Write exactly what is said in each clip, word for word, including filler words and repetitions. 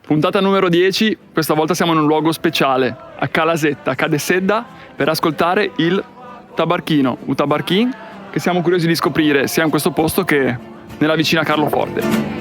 Puntata numero dieci, questa volta siamo in un luogo speciale, a Calasetta, Cadesedda, per ascoltare il tabarchino, o tabarchin, che siamo curiosi di scoprire sia in questo posto che nella vicina Carloforte.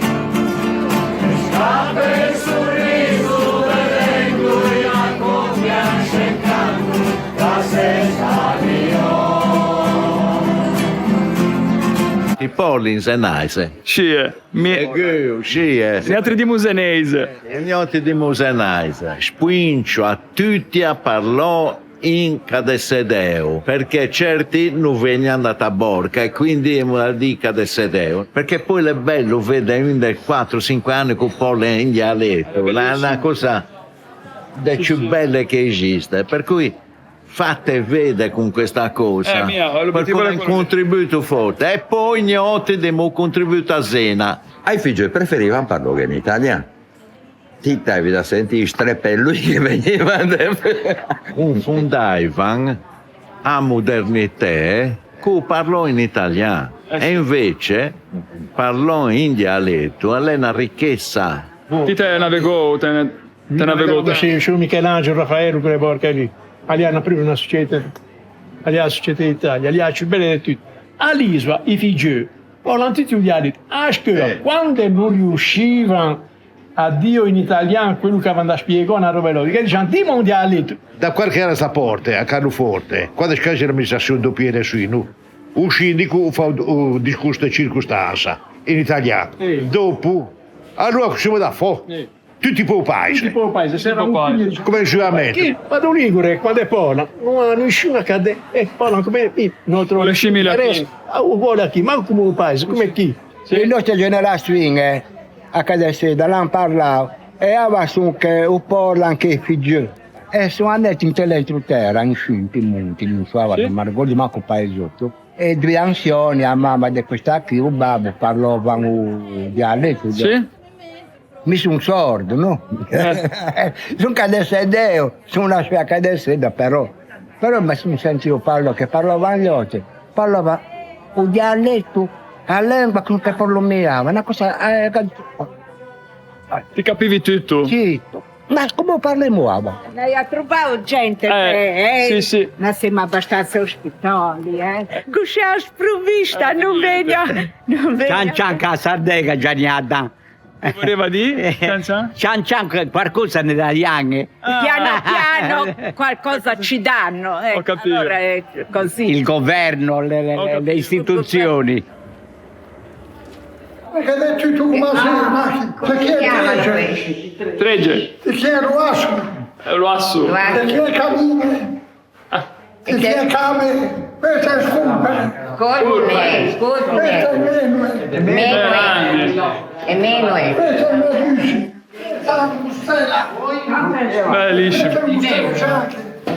Ti parli in zeneise? Sì, eh. Mi... E ghe, sì, eh. Niatri dimo zeneise. E niatri dimo zeneise. Spoincio a tutti a parlâ in cadesedeo, perché certi no vegnan da sta borca e quindi emo da dî cadesedeo, perché po l'é belo vede un de quatro, cinque ani che o parla in dialeto, l'é na cosa de ciù belle che esiste, per cui fate vede con questa cosa, eh, mia, l'obietivo l'é un contributo forte. E po niatri demo contributo a Zena. I figgi preferivan parlâghe in italian. Ti t'avi da sentî i strepelui che vegnivan de... Confondaivan a modernitæ co parlâ in italian. Eh, sì. E invece parlâ in dialeto a l'é na richessa. Ti te navegou, te, te navegou, te. Sì, sciù Michelangelo, Raffaello, quelle borche lì. A l'ea na, proprio na società, a l'ea a società d'Italia, a l'ea a ciù belle de tutte. A l'isola, i figgeu, parlan tutti o dialeto. A scola, eh, quande no riuscivan a dîlo in italian, quello che a van da spiegâ na roba lì, che dixan, dimo in dialeto. Da quel che era sta parte, a Carloforte, quande scanje l'amministrazion do P N S U, o sindico o fa o, o discorso de circostansa in italian. Sì. Dopo, alora così va da fò. Sì. Tutti po paise. Tutti po paise, se era un... Come giuramento. Chi, ma do ligure, quande parla, no à nisciuna cadea, e parla come mi, no trovo. Vuole assimilâ chi? Ah, uguale a chi, ma come un paese, come chi? Sì. Le nostre generazioni, eh, a Cadesedda l'han parlâ, e avà son che o parlan anche i figgeu. E son andati inte l'entrotera, in su, inte i monti, no so, sì, no me ricordo manco paesotto. E due anziane, a mamma de questa qui, o babbo, parlavan o dialetto. Sì. Mi son sordo, no? Eh. Son cadesedeo, son nasciuo a Cadesedda, però. Però me son sentio parlâ che parlavan i altri, parlavan o dialetto, a lengua che no te parlo mia, ma na cosa, eh, che... Ti capivi tutto? Sì. Ma come parlemo, va? L'hai trovato gente, eh, sì, sì. Ma siamo abbastanza ospitali, eh? Così a sprovvista, eh, non vegna, non vegna. Cian cian che a Sardega, Gianni Adam. Che voleva dî? Cian cian? Cian cian che qualcosa ne dà anche. Ah. Piano piano qualcosa ci danno, eh. Ho capito. Allora è così. Il governo, le, le, le, le istituzioni. Perché detto tu come sei, ma perché trece? Trece. Perché è roasso? È roasso. Perché è camino? Ah. Perché è came? Questo è scumpe. Scusami, scusami. Questo è meno, eh. Meno è. È meno è. Questo è una luce. Questa è una costella. Bellissimo. Questa è una costella.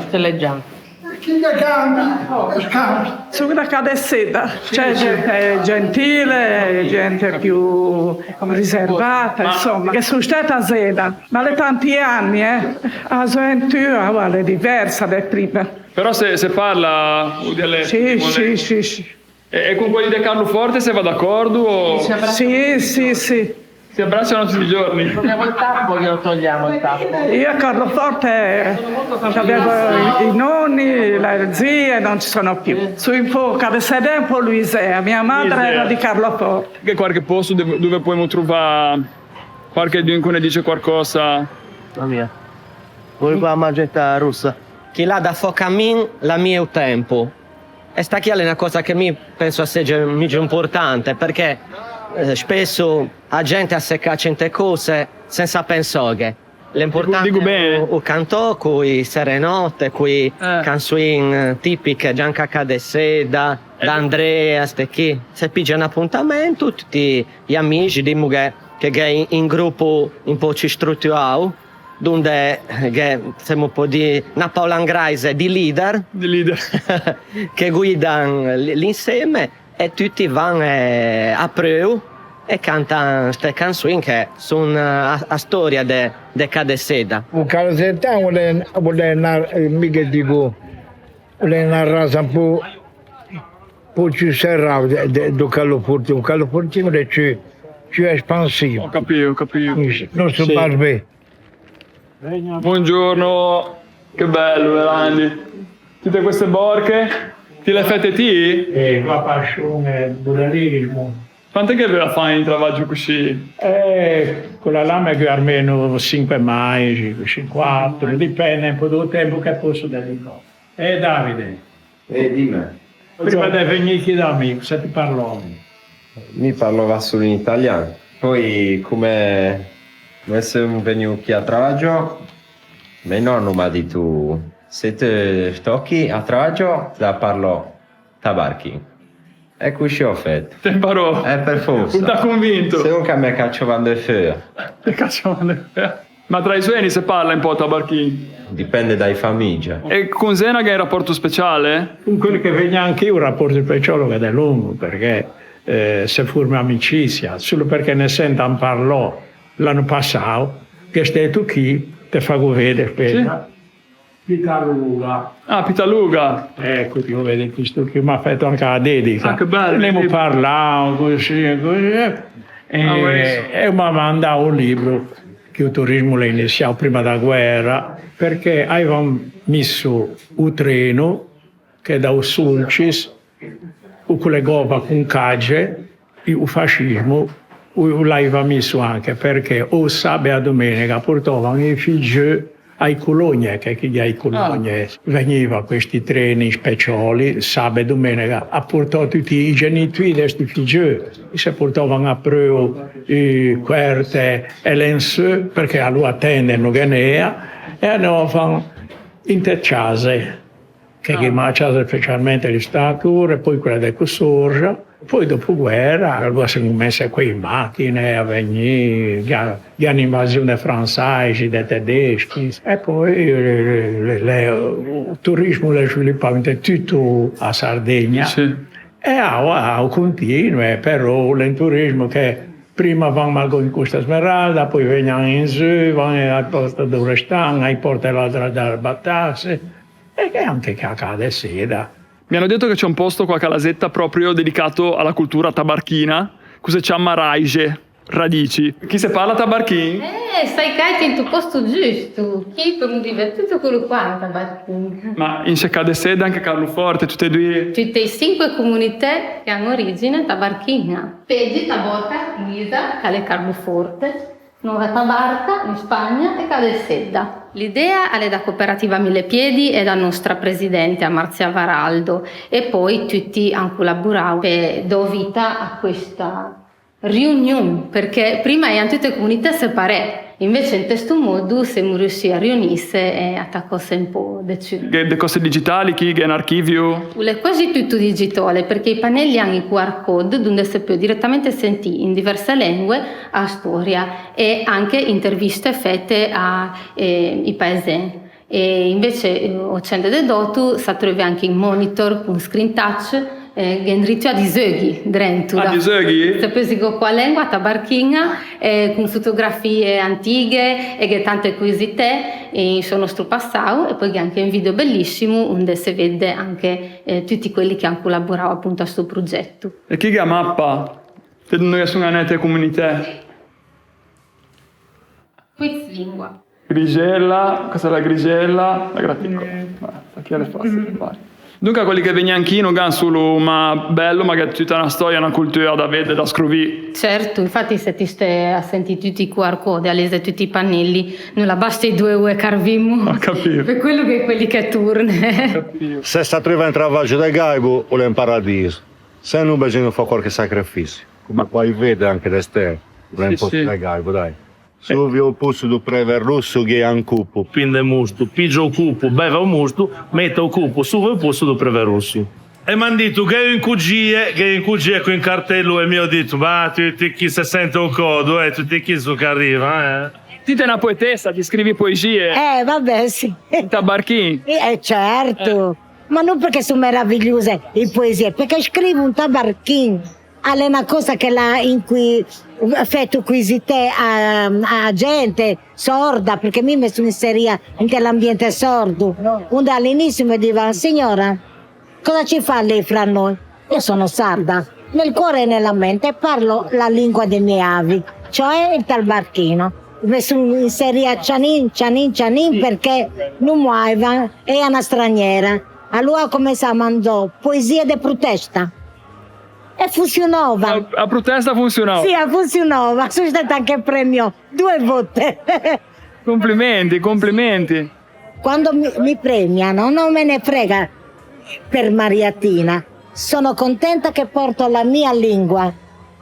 Stelle già. Chi che cambi, scambi. Son da Cadesedda, cioè gente gentile, gente più riservata, insomma, che son stata a Zena, ma l'é tanti anni, eh. A gioventù, ah, l'é diversa de prima. Però se, se parla o dialeto, sì, sì, sì, sì. E, e con quelli de Carloforte se va d'accordo? O... Sì, sì, sì. Si abbracciano tutti i giorni. Togliamo il tappo, glielo togliamo il tappo. Io a Carloforte, eh, c'avevo i, i nonni, le zie, non ci sono più. Su in po', Cadesedda e un po' Luisea, mia madre era di Carloforte. Gh'è qualche posto dove, dove possiamo trovare qualchedun che ne dice qualcosa? Mamma mia. Vuoi qua a mancetta rossa? Chi l'à da fâ camin l'à mia o tempo. E sta chì a l'é na cösa che mi penso a seje migio importante, perché, eh, spesso a gente a se cacia inte cöse sensa pensâghe. L'é importante, digo ben, o, o cantâ co-i serenòte, co-i, eh, cansoin, eh, tipiche, Gianca Cadeseda, eh, D'Andrea, ste chì. Se piggia un apontamento, tutti i amixi, dimo che, che gh'é in, un grupo un pö ciù strutuâo, donde gh'é, se mo pò dî, na paola anglaise di leader, di leader, che guidan l-, l'inseme e tuti van, eh, apreuo e cantan ste cansoin che son, eh, a, a storia de, de Cadeseda. O cadesedan o l'é, o l'é na, eh, mi ghe digo, o l'é na rasa un pö, pö ciù serâ de, de, do Carlofortin. O Carlofortin o l'é ciù, ciù espansivo. Ò capio, ò capio. No so, sì, parve. Bongiorno, che bello, Erandi. Tutte queste borche? Ti le fete ti? Eh, qua passion e budalismo. Quante che ve la fan in travaggio così? Eh, con la lama che almeno cinque maisi, così quattro, dipende un po' dal tempo che posso dedicare. Eh, Davide. Eh, dime. Prima de vegnî chì da mi, se ti parlò. Mi parlò solo in italian. Poi, come, come son vegnû chì a travaggio, me nonno m'ha dito, se te stò chì a travaggio, te la parlò tabarchin. E cuscì ò fæto. Te imparò. Eh, per forza. No t'à convinto? Se no che me cacciavan de feua. Te cacciavan de feua. Ma tra i sueni se parla un pö tabarchin? Dipende da-e famigge. E con Zena gh'è un rapporto speciale? Con quel che vegno anch'io un rapporto speciale che è lungo, perché, eh, se forma amicizia, solo perché ne sentan parlò l'anno passato, che è stato chi te fago vedere, speta. Sì. Pitaluga. Ah, Pitaluga. Ecco, ti vedi, questo qui m'ha fatto anche la dedica. Ah, che bello, sì. Ne emo parlà, così, così. E, ah, e m'ha mandà un libro che il turismo l'ha iniziato prima della guerra, perché avevano messo un treno che da Sulcis o collegava con Cagge, o fascismo o, o l'aiva misso anche, perché o sabe e a domenega portavan i figgeu a-e colonie, che chi gh'à e colonie. Ah. Vegniva questi treni speciali, sabe e domenega, a portâ tutti i genitori de sti figgeu, e se portavan apreuo, eh, coerte e lençoeu, perché alora tende no ghe n'ea, e andavan inte cjase. Che gh'emmo a cjase specialmente de Statore, poi quella de Cosorza, poi dopo guerra, alora se son messe co-e machine a vegnî, gh'à, gh'à l'invasion dei franseisi, dei tedeschi, e poi, eh, le, le, o turismo l'é svilupâ inte tuta a Sardegna. Sì. E aoa o continue, però l'é un turismo che prima van magara in Costa Smeralda, poi vegnan in zu, van a-e pòrte do Restan, a-e pòrte là da, da Batasse, e gh'é anche chì a Cà de Seda. Mi hanno detto che c'è un posto qua a Calasetta proprio dedicato alla cultura tabarchina, che se chiama Raije, radici. Chi se parla tabarchin? Eh, stai chì, into posto giusto. Chì, come dire, tutto quello qua è tabarchin. Ma in Cà de Seda, anche Carloforte, tutte e due? Tutte e cinque comunità che hanno origine tabarchina. Pegi, Tabòta, Luisa, che l'é Carloforte, Nova Tabarca, in Spagna, e Cà de Seda. L'idea a l'é da Cooperativa Mille Piedi e da nostra presidente, a Marzia Varaldo, e poi tutti han collaborâ pe dâ vita a questa riunion, perché prima ean tutte comunità separate, invece inte sto modo semo riuscì a riunisse e a tacose un po' de ciù. Gh'é de cose digitali chì, gh'é un archivio? O l'é quasi tutto digitale, perché i panelli han i Q R code, donde se peu direttamente sentî in diverse lengue a storia e anche interviste fete a, eh, i paesani. E invece, eh, o Cende de Dòto s'atreuve anche un monitor con screen touch, eh, gh'é dritto a diseughi drento. Ah, da diseughi? Se peu zî co a lengua tabarchina, eh, con fotografie antighe, e gh'é tante coisite, eh, in sciô nòstro passao, e poi gh'é anche un video bellissimo, onde se vede anche, eh, tutti quelli che han collaborâ appunto a sto progetto. E chì gh'é a mappa de dove son anæte e comunitæ? Quiz lingua. Grixella, cos'è la grixella? La graticola. Eh. Basta, chi a l'é facile, vai. Donca, quelli che vegnan chì no gh'an solo un mâ bello, ma gh'é tutta na storia, na coltua da vede, da scrovî. Certo, infatti se ti stè a sentî tutti i Q R code, a leze tutti i panelli, no l'abasta i doe oe che arvimmo. Ho capito. Pe quello che quelli che torne. Ho capito. Se s'atreuva un travaggio de gaibo, o l'é un paradiso. Se no, bisogna fâ qualche sacrificio. Come puoi vede anche de stè, o l'é un posto de gaibo, dai. Sovia o poço do Preverosso gh'ea un copo. Pinde mosto, piggia o copo, beve o mosto, mete o copo sovia o poço do Preverosso. E m'han dito, gh'é un cogie, gh'é un cogie con un cartello, e mi ò dito, ma tutti chi se sente o còdo, eh, tutti chi so che arriva, eh. Ti te n'è na poetessa, ti scrivi poesie? Eh, vabbè, sì. In tabarchin? Eh, certo. Eh. Ma no perché son meravigliose e poesie, perché scrivo in tabarchin. A l'é na cösa che l'à incui-, fæto coisitæ a, a gente sorda, perché mi me son inseria inte l'ambiente sordo, onde à l'inisio me divan: "Signora, cosa ci fa lei fra noi?" Io sono sarda, nel cuore e nella mente parlo la lingua dei miei avi, cioè il tabarchino. Me son inserìa cianin, cianin, cianin, perché no moaivan, e a na straniera. Aloa ò comensâ a mandâ poesie de protesta. E fonçionava. A, a protesta fonçionava? Sì, a fonçionava. Son stata anche premio due volte. Complimenti, complimenti. Quando mi, mi premiano, non me ne frega per Mariatina. Sono contenta che porto la mia lingua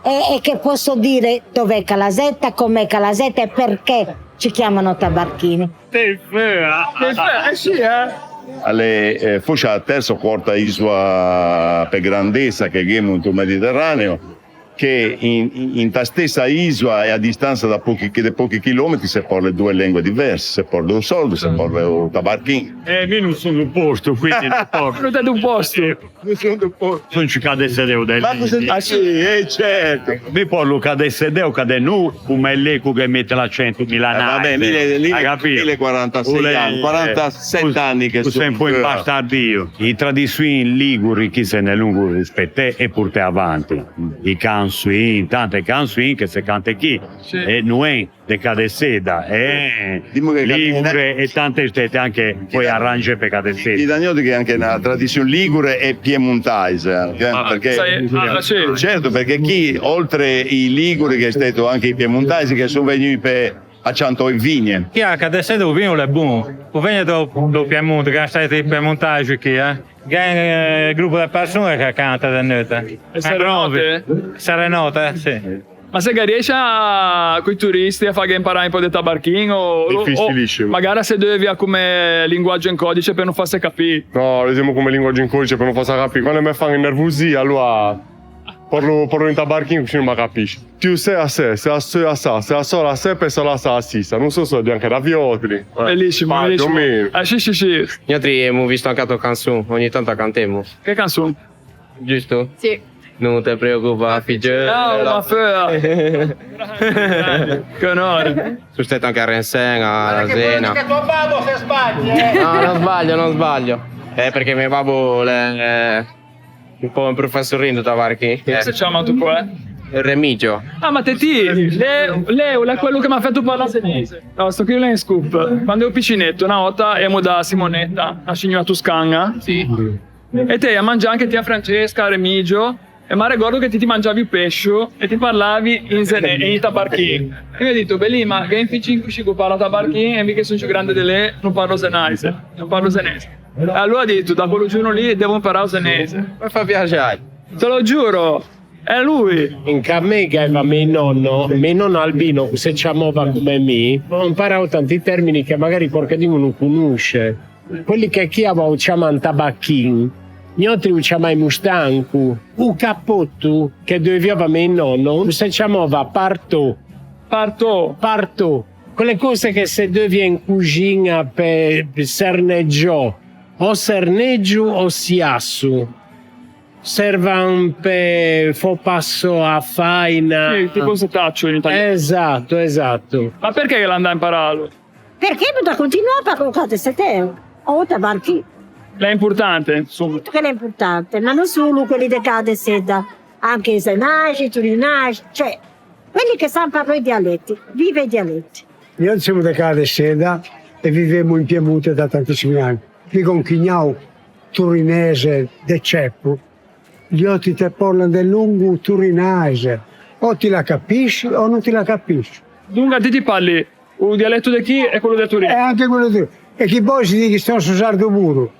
e, e che posso dire dov'è Calasetta, com'è Calasetta e perché ci chiamano Tabarchini. Te fea. Te fea, eh sì, eh. A l'é, eh, fòrse a tersa o quarta isoa pe grandessa che gh'emo into Mediterraneo, che in, in, inta stessa isoa e a distansa da pochi, de pochi chilometri se parla due lengue diverse, se parla o sordo, se parla o tabarchin. Eh, mi no son do posto, quindi no parlo. No te do posto. No son do posto. Son ciù cadesedeu de lì. Ma cosa dici? Ah, sì, eh, certo. Mi parlo cadesedeu, cadenu, come l'eco che mette l'accento milanese. Eh, vabbè, mille, mille, hai capito? Mille quarantasei anni, quarantasette anni che son un po' impastardio. I tradiçioin liguri chi se ne longo rispetté e porté avanti. I cansoin, tante cansoin che se cante chi, sì, e no en de Cadeseda, eh, dimo che ligure e tante stete anche poi arrange pe Cadeseda. I Dagnoti che anche na tradiçion ligure e piemontaise, anche, eh, ah, perché, sai, ah, sì. Certo, perché chi, oltre i liguri, che è stato anche i piemontesi che son vegnui pe a ciantâ e vigne. Chi a Cadeseda o vin o l'é bon, o vegno do, do Piemonte, che a stæto i piemontesi chi, eh. Gh'é un, eh, grupo de persone che canta de neute. E serenòte? Serenòte, sì. Ma se ghe riesce a, coi turisti a fâghe imparâ un pö de tabarchin o, o, o magara se deuvia come linguaggio in codice pe no fâse capî? No, disemo come linguaggio in codice pe no fâse capî. Quande me fan innervosî, aloa parlo, parlo in tabarchin, cusì no me capisce. Ti o sè a sè, se a seu a sa, se a sò la sè, pe sò la sa a sissa. No sò se o dì anche da viotri. Bellissimo, bellissimo. Eh, sì, sì, sì. Niatri emo visto anche a tò canson, ogni tanto a cantemo. Che canson? Giusto? Sì. No te preoccupâ, figgio. Ciao, ma fea. Che onore. Son stæto anche a Rensen, a Zena. Che tuo babbo se sbaglia, eh? No, non sbaglio, non sbaglio. Eh, perché mio babbo l'è, eh, un po' un professorin de tabarchin. Come se ciama to pò? Remigio. Ah, ma te ti, l'è, l'è, l'è quello che m'à fæto parlâ senese. No, sto chì l'è un scoop. Quande ero piccineto, na òta emo da Simonetta, na signoa toscana. Sì. E te ea mangià anche ti a Francesca, a Remigio, e m'arregordo che ti ti mangiavi o pescio e ti parlavi in zene-, in tabarchin. E mi ò dito, "Belì, ma gh'è un ficcin cuscì che o parla tabarchin e mi che son ciù grande de lê no parlo zenaise, no parlo zenese." E aloa ò dito, "Da quel giorno lì devo imparâ o zenese." Me fa piaxei. Te lo giuro, l'è lui. In cà me gh'eva me nonno, me nonno Albino, che se ciamava come mi, ò imparao tanti termini che magari qualchedun no conosce. Quelli che chi avoa o ciaman tabacchin, niatri o ciamaimo stanco. O capotto che deuviava me nonno o se ciamava partô. Partô. Partô. Quelle cose che se deuvia in coxiña pe serneggiâ, o serneggio o siasso. Servan pe fâ passâ a faina. Sì, tipo un setaccio in italiano. Esatto, esatto. Ma perché che l'è andâ a imparâlo? Perché no da continuâ a parlâ cà de sedeo, o tabarchì. L'è importante, insomma. Certo che l'è importante, ma no solo quelli de cà de seda, anche i zenaxi, i turinaxi, cioè, quelli che san parlâ i dialetti, vive i dialetti. Niatri semo de cà de seda e vivemo in Piemonte da tantissimi ani. Mi gh'ò un cugnao turinese de ceppo, liatri te parlan de longo turinaise, o ti la capisci o no ti la capisci. Donca ti ti parli o dialetto de chi e quello de Torino? E anche quello de Torino. E chi pö se dise che sto su sardo puro.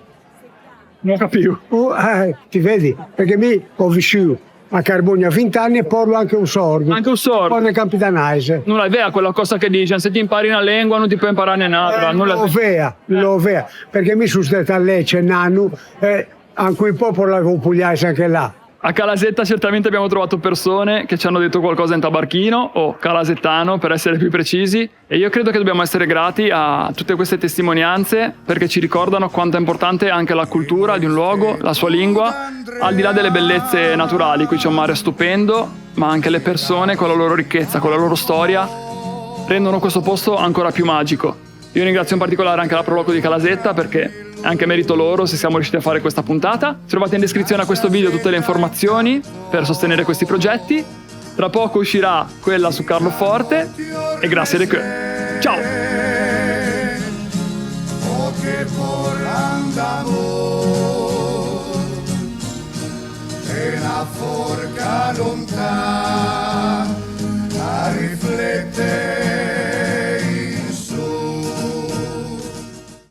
No capio. Oh, eh, ti vedi? Perché mi ò vissuo a Carbogna vinte ani e parlo anche o sordo. Anche o sordo? Parlo campidanaise. No l'è vera quella cosa che dixen, se ti impari na lengua no ti peu imparâne n'atra. Eh, no l'è vera, no l'è vera. Perché mi son stæto a Lecce un ano, eh, anche un pö parlavo o pugliaise anche là. A Calasetta certamente abbiamo trovato persone che ci hanno detto qualcosa in tabarchino, o calasettano per essere più precisi, e io credo che dobbiamo essere grati a tutte queste testimonianze perché ci ricordano quanto è importante anche la cultura di un luogo, la sua lingua, al di là delle bellezze naturali, qui c'è un mare stupendo, ma anche le persone con la loro ricchezza, con la loro storia, rendono questo posto ancora più magico. Io ringrazio in particolare anche la Pro Loco di Calasetta perché è anche merito loro se siamo riusciti a fare questa puntata. Trovate in descrizione a questo video tutte le informazioni per sostenere questi progetti. Tra poco uscirà quella su Carloforte e grazie de cheu. Ciao.